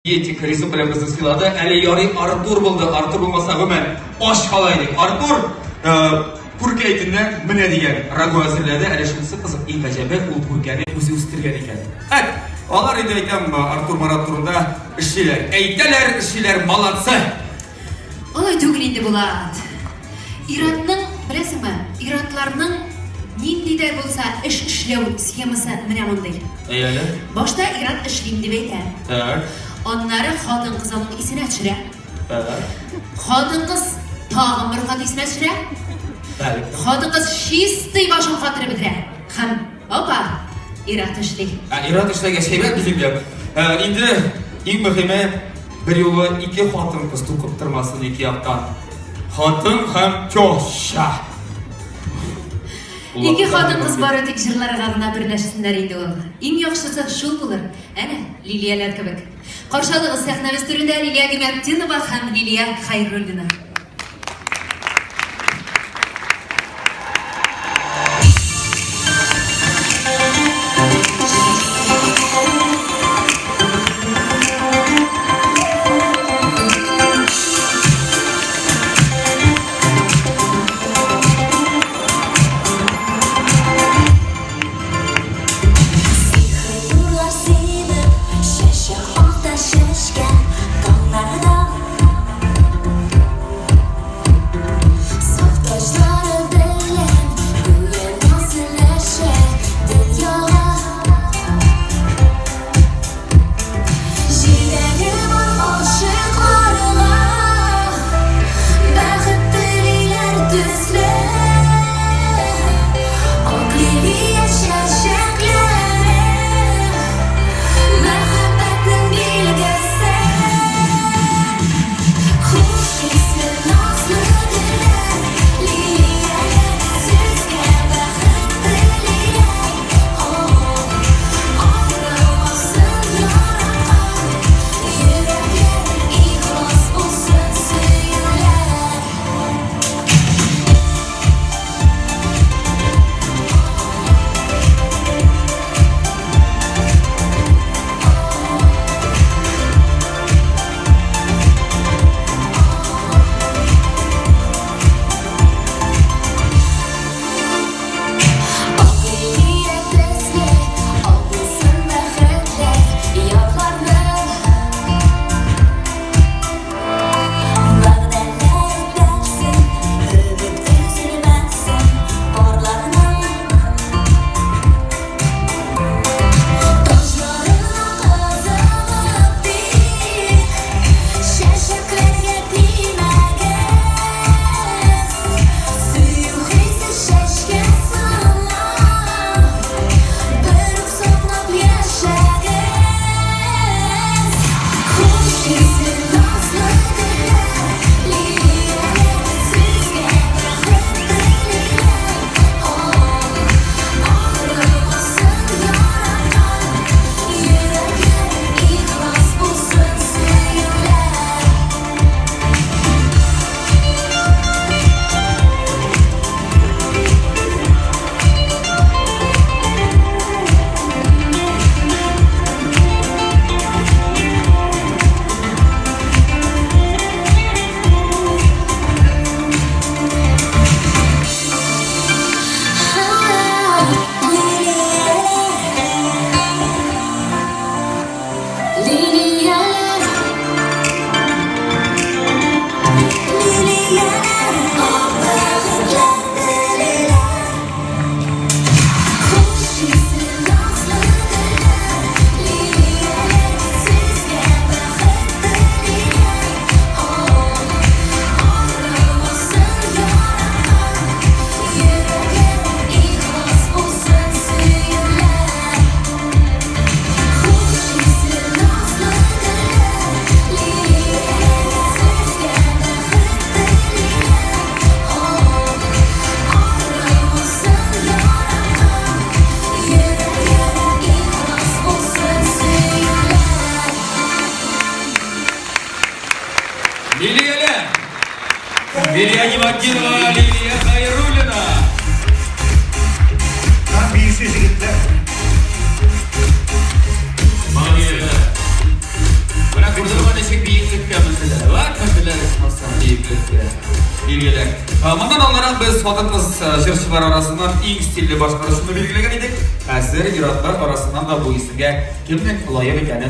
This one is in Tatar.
Диетик ризык белән безне сыйлады. Әле ярый Артур булды. Артур булмаса, гомумән, ач кала идек. Артур э, күркә итеннән менә дигән рагу әзерләде. Әле шунысы кызык, иң гаҗәбе, ул күркәне үзе үстергән икән. Әт, алар инде әйтәм, Артур Марат турында эшлиләр. Әйтәләр, эшлиләр, молодцы! Алай түгел инде, Булат. Иратның, беләсеңме, иратларның нинди дә булса эш эшләү схемасы менә мондый. Әй әле. Башта ират эшлим дип әйтә. Так. Аннары хатын-кыз аның исенә төшерә. Так. Хатын-кыз тагын бер кат исенә төшерә. Так. Хатын-кыз чистый башын катырып бетерә. Һәм опа, ират эшли. Ә ират эшләгәч әйбәт бит инде. Ә, инде иң мөһиме берьюлы ике хатын-кыз тукып тормасын ике яктан. Хатын һәм теща. Ике хатын-кыз бары тик җырларга гына берләшсеннәр инде ул. Иң яхшысы шул булыр. Әнә, Лилияләр кебек. Каршы алыгыз сәхнәбез түрендә Лилия Гимятдинова һәм Лилия Хәйруллина. Нурлар сибеп, чәчәк ата чәчкә таңнарда. Саф таҗлары белән гүя назләшә дөньяга. Җиләге бар гашыйкларга, бәхет телиләр төсле. Ак лилия чәчәкләре, мәхәббәтнең билгесе. Хуш исле назлы гөлләр, лилияләр сезгә бәхет телиләр. Аерылмасын яраткан йөрәкләр, ихлас булсын сөюләр. Ак лилия төсле, ак булсын бәхетле ярларның. Вәгъдәләр үтәлсен, өмет өзелмәсен парларның. Таҗларына кызыгып тик, чәчәкләргә тимәгез. Сөю хисе чәчкә сыман, бер үк саклап яшәгез. Хуш исле назлы гөлләр, лилияләр сезгә бәхет телиләр. Аерылмасын яраткан йөрәкләр, ихлас булсын сөюләр. Лилияләр, лилияләр, ак бәхетләр телиләр. Хуш исле назлы гөлләр, лилияләр сезгә бәхет телиләр. Аерылмасын яраткан йөрәкләр, ихлас булсын сөюләр. Хуш исле назлы гөлләр, лилияләр сезгә бәхет телиләр. Аерылмасын яраткан йөрәкләр, ихлас булсын сөюләр. Лилияләр! Лилия Гиматдинова, Лилия Хәйруллина! Һәм биюче җегетләр. Молодцы! Менә менделәр, вәт менделәр ичмасам биеклеккә. Билгеле. Моннан алдарак без хатын-кыз җырчылар арасыннан иң стильле башкаручыны билгеләгән идек. Хәзер ир-атлар арасыннан да бу исемгә кемнең лаек икәнен.